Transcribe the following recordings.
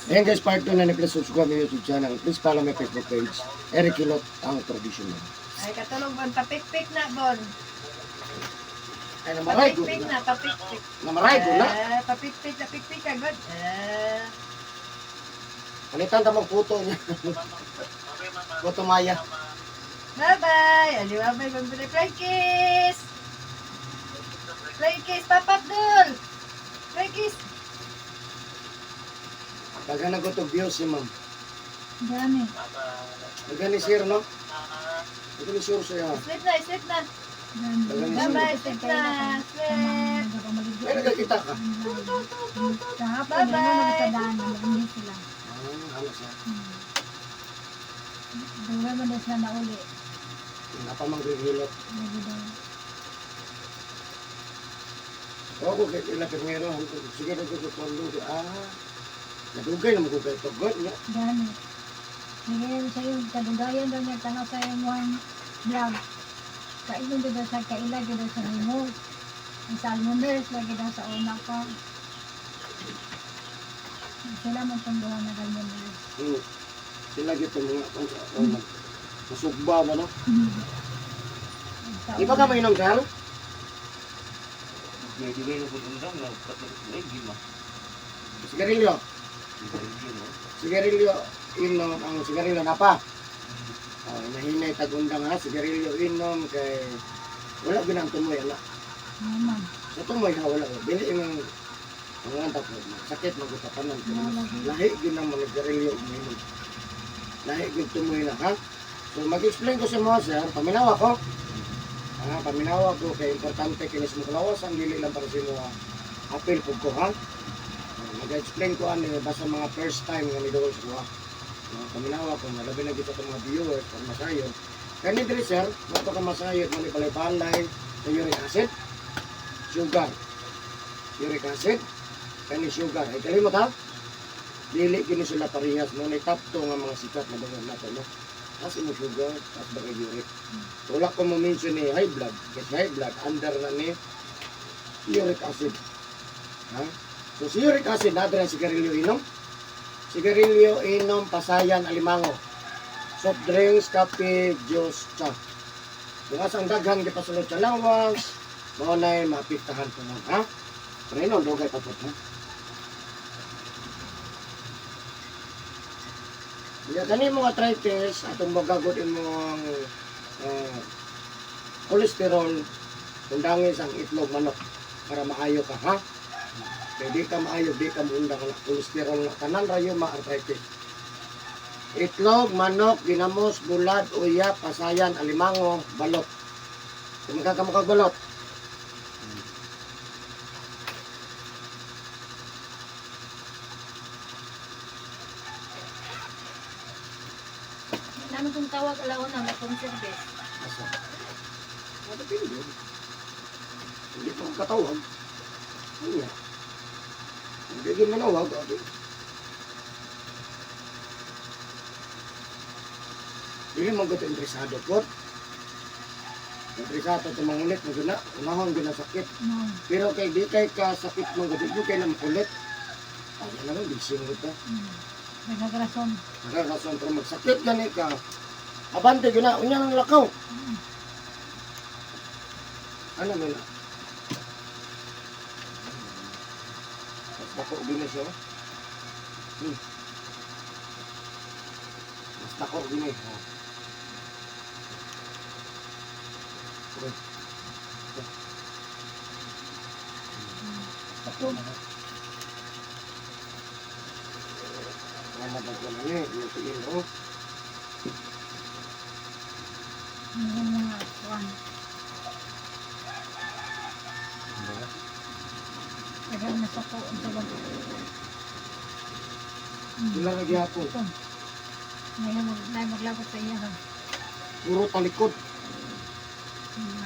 Ayan guys, part 2 na ni, please subscribe my YouTube channel. Please follow my Facebook page. Eric Hilot, ang traditional. Ay, katulog bon. Papikpik na, bon. Ay, namaray ko Papikpik na. na, papikpik. Namaray ko na. Eh, papikpik na, pikpik ka, good. Eh, Palitan ta mag puto niya. Puto Maya. Bye-bye. Aliw, bye, bye, fly kiss. Fly kiss, Papa Abdul. Fly kiss. Daghan na ko to views si ma'am. Gani. Daghan ni sir, no? Daghan ni sir siya. Sleep na, sleep na. Gani. Daghan ni sir. Bye-bye, sleep na. Sleep. Ay, nagkakita ka. Kahapon, Bye-bye. dalawa nagkatadaan na mag sila. Ah, ano siya? Dugay man daw sila nauli. Napamang hilot. Lagi daw. Oo, kay ila primero, sige na ko kondo. Ah, nadugay na mo ko kay tugod niya. Gani. Sige, sa iyo, kadugayan daw niya, tanaw sa imong vlog. Kailon daw sa kaila, daw sa limo. Ang salmoners, lagi daw sa una pa. Sila man itong duha na salmoners. Sila gyud tong mga kung sa oh, masugba ba no? Sa Di ba ka una. mainom, sir? Medyo na po undang na katulog lagi ma. Sigarilyo. Sigarilyo no. Sigarilyo inom ang sigarilyo na pa. Oh, hinahinay tagundang ha, sigarilyo inom kay wala gyud ang tumoy ala. Naman. Sa tumoy ha wala. Dili imong ang antap mo, sakit magutapanan pero mas lahi gyud ang mga sigarilyo uminom. Lahi gyud tumoy na ha. So mag-explain ko sa mga sir, paminawa ko. Ah, paminawa ko kay importante kinis mo kalawas ang dili lang para sa imo ha. Apil pud ko ha. Ah, mag-explain ko ani basta mga first time nga ni sa kuha. Mga paminawa ko nga labi na gyud sa atong mga viewers para masayon. Kani diri sir, mato ka masayod mo ni balay-balay sa uric acid, sugar. Uric acid, kani sugar. Ay kalimot ha. Dili kini sila parehas mo ni top 2 nga mga sikat na dungog nato no. As mo sugar, as ba kay uric. Wala ko mo mention ni high blood kasi high blood under na ni uric acid. Ha? So si uric acid natin ang sigarilyo inom. Sigarilyo inom, pasayan, alimango. Soft drinks, kape, juice, cha. Kung asang daghan gipasulod sa lawas, mao nay maapektahan po nun, ha? Pero inom, dugay pa po, ha? Ya, kani mga arthritis, atong magagod imong kolesterol, undangis ang itlog manok para maayo ka, ha? Kaya di ka maayo, di ka muundang na kolesterol na tanan rayo ma-arthritis. Itlog, manok, ginamos, bulad, uya, pasayan, alimango, balot. Kung magkakamukha balot. Namin kung tawag alauna, may phone service. Asa? Ano pindi? Hindi pa katawag. Ano nga? Hindi din manawag. Ate. Hindi mo gato interesado po. Interesado ito mangulit mo guna. Unahon guna sakit. No. Pero kay di kay ka sakit mo gud di kay na makulit. Ay naman busy mo ta. Nagkagrason. Nakakason pero magsakit gani ka. Abante guna unya nang lakaw. Ano man na? Mas dako gini siya. Oh. Mas dako gini. Oh. Okay. Mas dako na. Wala ba ko na ni? Yung tiin, oh. Yung mga kuwan. Tagal na sa ko. Ang sabag. Sila na gihapon. Ito. Ngayon, maglabot sa iya. Ha. Puro talikod.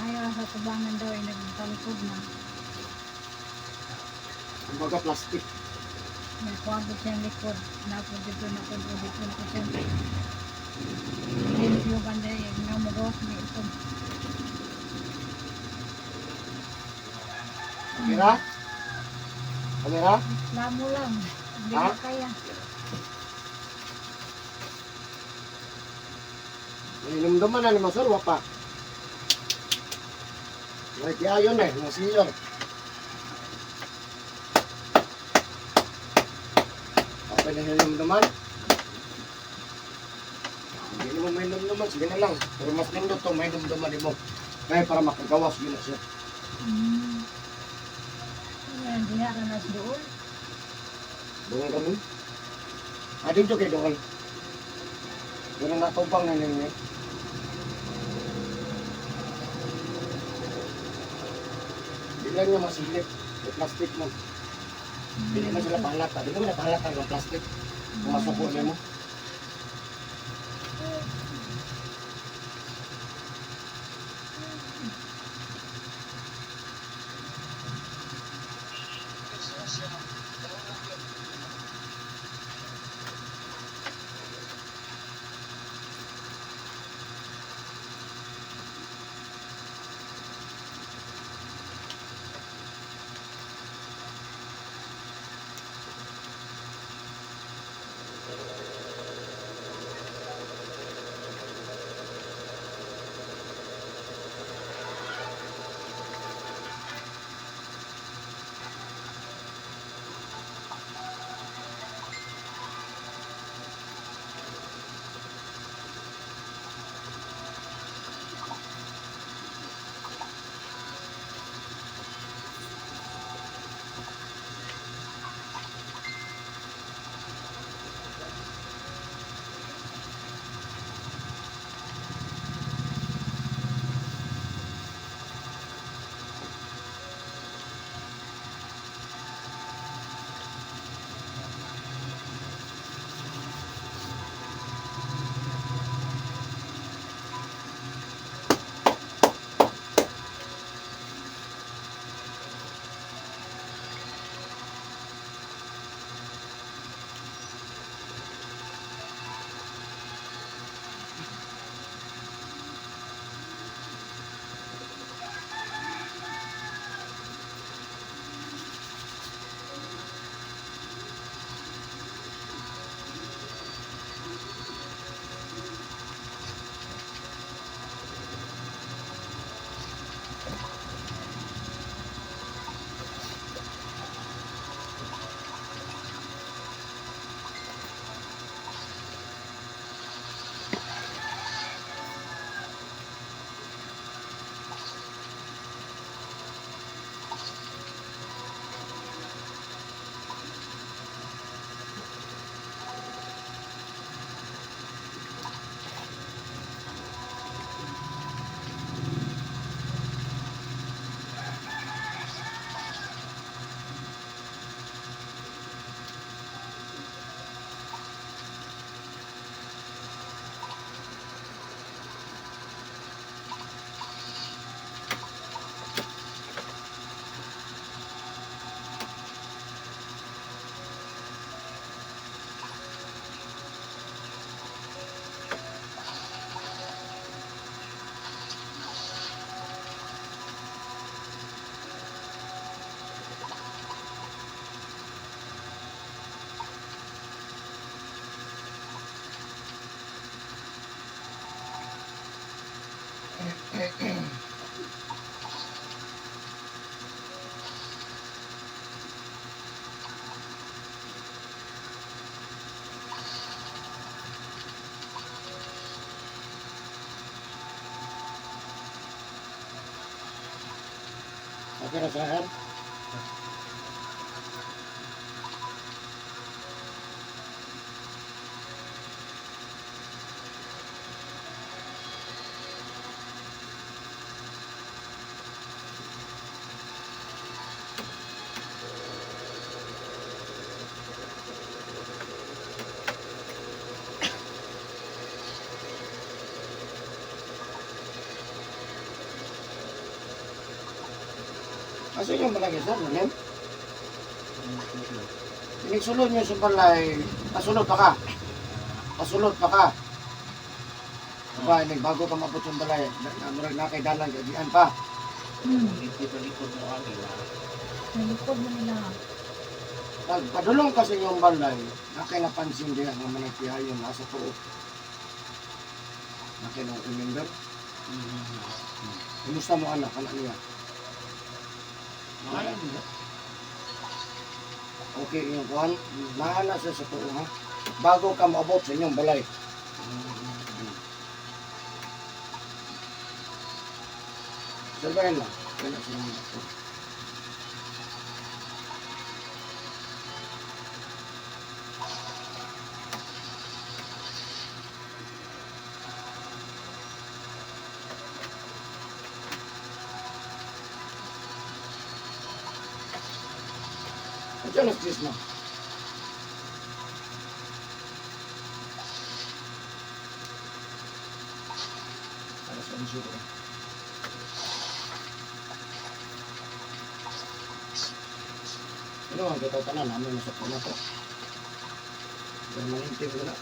Ayaw sa tubangan daw ay nagtalikod na. Kumbaga plastic. May kuwan po siyang likod. Napod dito, napod po dito, napod siyang Review banda yung namugawas may ito. Kamera? Kamera? Lamo lang. Hindi Ha? na kaya. Nahinumduman na ni mo, sir, wapa. May tiyayon eh, mga senior. Okay na hinumduman? Hindi mo may hinumduman, sige na lang. Pero mas nindot to, may hinumduman mo. Kaya para makagawas yun na siya. Ayan, diha ka nas doon. Doon kami. Ah, dito kay doon. Pero natubang na ninyo. Di lang niya masilip. May plastic mo. Dili man sila pahalata. Dili man na pahalata ng plastic. Kung masuko na mo. Okay na sir. Asa yung balay sir? Lalim? Inigsulod niyo sa balay. Pasulod pa ka. Pasulod pa ka. Diba, inig bago ka maabot sa balay, murag na kay dalan, gagian pa. Dito sa likod mo kami na. Sa likod mo nila. Pag padulong ka sa inyong balay, nakay napansin diya nga managpihayon nasa tuo. Nakinong remember. Kumusta mo anak anak niya? Maayo nila. Okay inyong kuan. Naana siya sa tuo ha. Bago ka moabot sa inyong balay. Surbahin lang. Kaya sa inyong doktor. Andiyan na si na. Alas 11 ko. Ano ang kita tanan namin nasa na to. Permanente ko na.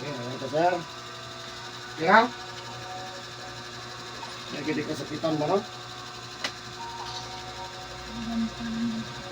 Okay, ano to sir? Kaya? Lagi di kasakitan mo, no? Ganun pa.